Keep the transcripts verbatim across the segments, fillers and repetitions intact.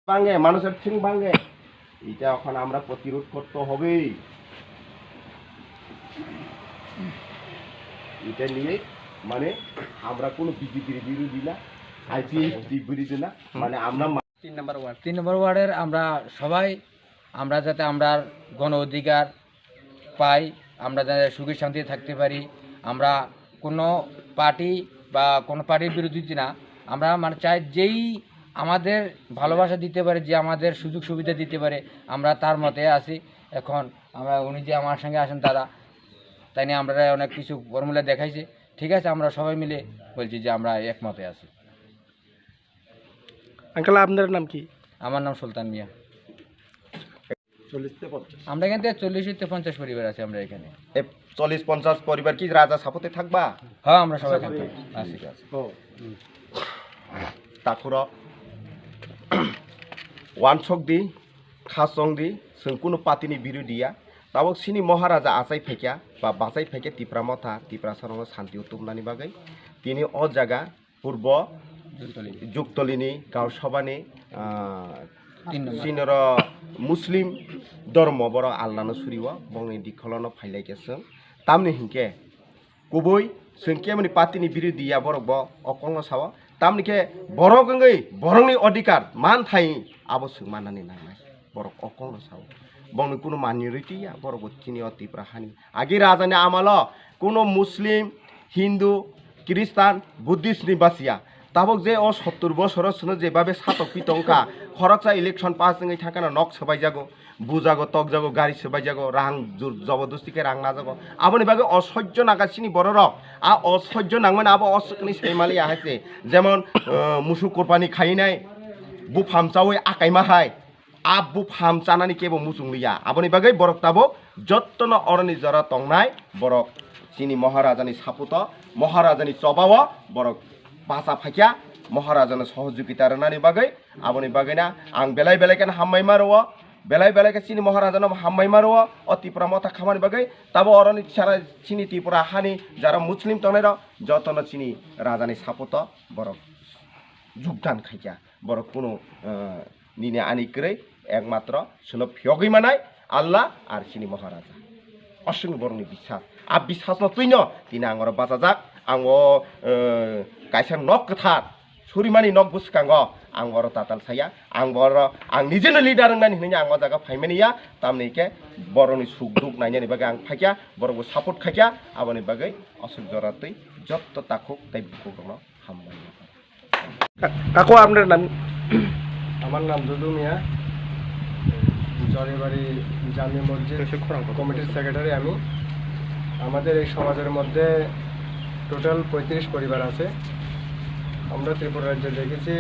ভাঙে, মানুষের ঠ্যাং ভাঙে, এটা এখন আমরা প্রতিরোধ করতে হবে। এটা নিয়ে মানে আমরা কোনো বিজেপির বিরোধী না, আইপিএফটির বিরোধী না, মানে আমরা মা- তিন নম্বর ওয়ার্ড, তিন নম্বর ওয়ার্ডের আমরা সবাই, আমরা যাতে আমরার গণ অধিকার পাই, আমরা যাতে সুখে শান্তিতে থাকতে পারি। আমরা কোনো পার্টি বা কোনো পার্টির বিরোধিতা না, আমরা মানে চাই যেই আমাদের ভালোবাসা দিতে পারে, যে আমাদের সুযোগ সুবিধা দিতে পারে, আমরা তার মতে আছি। এখন আমরা, উনি যে আমার সঙ্গে আছেন দাদা, তাই নিয়ে আমরা অনেক কিছু ফর্মুলা দেখাইছে। ঠিক আছে, আমরা সবাই মিলে বলছি যে আমরা একমতে আছি। আঙ্কেল, আপনার নাম কি? আমার নাম সুলতান মিয়া। আমরা এখান থেকে চল্লিশ হইতে পঞ্চাশ পরিবার আছে আমরা এখানে। এ, চল্লিশ পঞ্চাশ পরিবার কি রাজা সাপোর্টে থাকবা? হ্যাঁ, আমরা সবাই থাকবো। আচ্ছা, ঠিক আছে। Takhuro wansok di, khasong di, chwng kunu party ni birodhi ya. Tabok chini Maharaja achai phaikya ba bachai phaikya Tipra Motha, Tiprasa rokno santi o tubunani bagwi. Tini o jaga purbo Juktolini Gaon Sabhani, ah, Tin number. Sinoro Muslim dhormo borok Allano surio, bongni dikholono phailaikhe chwng. Tamni hinkhe kubui chwng kemani party ni birodhi ya borok bo o kokno sao. Tamni khe borok wngwi borokni odhikar man thai abo chwng mannani nangnai. Borok o kokno sao. Bongni kunu minority ya, borok bo chini o Tipra hani. Agi rajani amalo kuno Muslim, Hindu, Christian, Buddhist ni basiya. Tabok je o sottur bosoro sino jebabe satok pi tongkha, khoroksa election pass wngwi thangkhana nok swbaijago, bujago, tokjago, gari swbaijago, rang jur-, jobodosti khe rang najago. Aboni bagwi osojjo nangkha chini bororok. A osojjo nangmani abo osokni saimaliya hai se. Jemon, eh, musuk kurbani khainai, bupham chaui akaima hai. A bupham chanani kebo muchung liya. Aboni bagwi borok tabok jottono oroni jora tongnai borok chini Maharajani saputo, Maharajani chobao borok bacha phaikya, Maharajano sohojogita rwnani bagwi. Aboni bagwina ang belai belai kheno hambai ma rwo, belai belai khe chini Maharajano hambai ma rwo, o Tipra Motha khamani bagwi. Tabo oroni sara chini Tripura hani jara Muslim tongnairok jotono chini rajani saputo borok jugdan khaikya. Borok kunu, eh, nini ani kwrwi ekmatro chwngno phiyogwi manai Allah ar chini Maharaja. Aswkni borokni biswas. A biswasno twino tini ang oro bachajak. Ang o, eh, kaisa nok kwthar, surimani nok bwskango ang oro tatal saya. Ang oro, ang nijeno leader wngnani hwnwi ang o jaga phaimani ya. Tamni khe borokni suk duk nainani bagwi ang phaikya, borokbo support khaikya. Aboni bagwi aswk jora twi jotto takhuk tei bukhukrokno hambai. কা-, কাকু, আপনার নাম? আমার নাম দুদু মিয়া, জরিবাড়ি জামি মসজিদ কমিটির সেক্রেটারি আমি। আমাদের এই সমাজের মধ্যে টোটাল পঁয়ত্রিশ পরিবার আছে। আমরা ত্রিপুরা রাজ্যে দেখেছি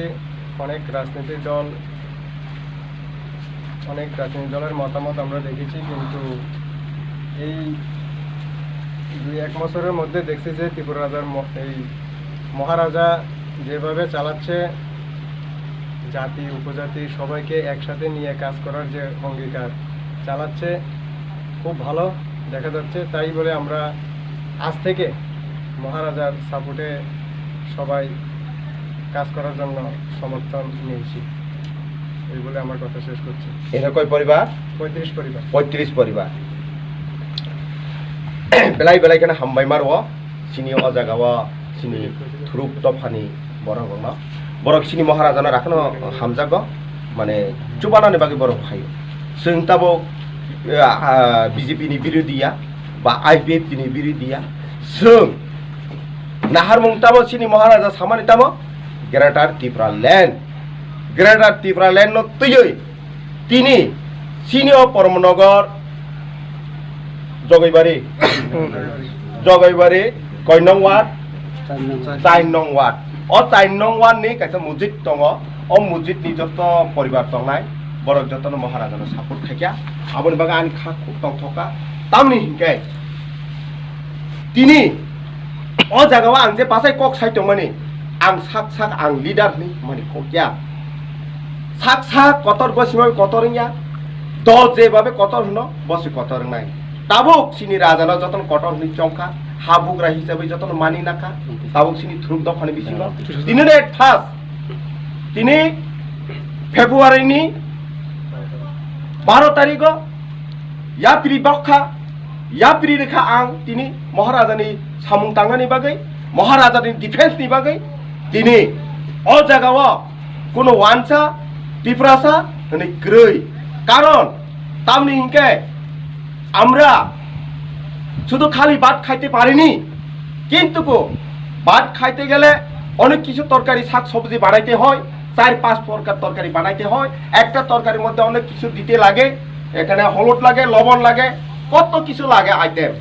অনেক রাজনৈতিক দল, অনেক রাজনৈতিক দলের মতামত আমরা দেখেছি, কিন্তু এই দুই এক বছরের মধ্যে দেখছি যে ত্রিপুরা রাজার ম-, এই মহারাজা যেভাবে চালাচ্ছে, জাতি উপজাতি সবাইকে একসাথে নিয়ে কাজ করার যে অঙ্গীকার চালাচ্ছে, খুব ভালো দেখা যাচ্ছে। তাই বলে আমরা আজ থেকে মহারাজার সাপোর্টে সবাই কাজ করার জন্য সমর্থন নিয়েছি। এই বলে আমার কথা শেষ করছি। এখানে কয় পরিবার? পঁয়ত্রিশ পরিবার। পঁয়ত্রিশ পরিবার। Belai belai kheno hambai ma rwo, chini o jaga o, chini thuruk dophani borok rokno. Borok chini Maharajano rakhno hamjago, mane, chubanani bagwi borok phaio. Chwng tabok, ah, ah, B J P ni birodhi ya, ba I P F T ni birodhi ya. Chwng naharmung tamo chini Maharaja samani tamo Greater Tripura Land. Greater Tripura Land no twiwi tini chini o Poromnogor Jogaibari, Jogaibari, koi nong ward? Char nong ward. O char nong ward ni kaisa mujit tongo. O mujit ni joto poribar tongnai, borok jotono Maharaja no support khaikya. Aboni bagwi ani kha khuk tongthokha. Tamni hinkhe tini o jaga o ang je bachai kok sai tongmani, ang sak sak ang leader hinwi mani kokya. Sak sak kotor bo sima kotor wngya. Dol je babe kotor hwno, bo se kotor wngnai. Tabuk chini raja no jotono kotor hwnwi chongkha, ha bugra hisabe jotono mani nakha. Tabuk chini thuruk dophani bisingo. Tini de first, tini February ni baro tarigo yapri bokha, yapri rikha ang tini Maharajani samung tangnani bagwi, Maharajani defense ni bagwi tini o jagao kuno wansa, tiprasa hwnwi kwrwi. Karon tamni hinkhe আমরা শুধু খালি ভাত খাইতে পারিনি, কিন্তু কো ভাত খাইতে গেলে অনেক কিছু তরকারি শাক সবজি বানাইতে হয়, চার পাঁচ প্রকার তরকারি বানাইতে হয়। একটা তরকারির মধ্যে অনেক কিছু দিতে লাগে, এখানে হলুদ লাগে, লবণ লাগে, কত কিছু লাগে আইটেম।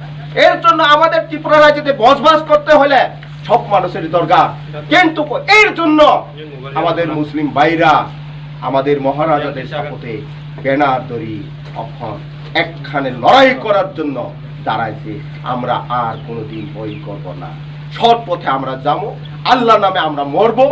এর জন্য আমাদের ত্রিপুরা রাজ্যতে বসবাস করতে হলে সব মানুষের দরকার, কিন্তু কো এর জন্য আমাদের মুসলিম ভাইরা আমাদের মহারাজাদের সাপোর্টে ব্যানার ধরি অখন একখানে লড়াই করার জন্য দাঁড়াইছে। আমরা আর কোনোদিন ভয় করব না, সৎ পথে আমরা যাবো, আল্লাহর নামে আমরা মরবো,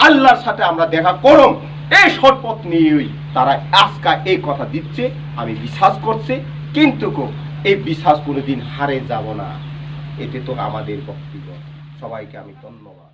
আল্লাহর সাথে আমরা দেখা করম। এই সৎ পথ নিয়েই তারা আজকে এই কথা দিচ্ছে, আমি বিশ্বাস করছি, কিন্তু কো এই বিশ্বাস কোনোদিন হারে যাব না। এতে তো আমাদের বক্তব্য। সবাইকে আমি ধন্যবাদ।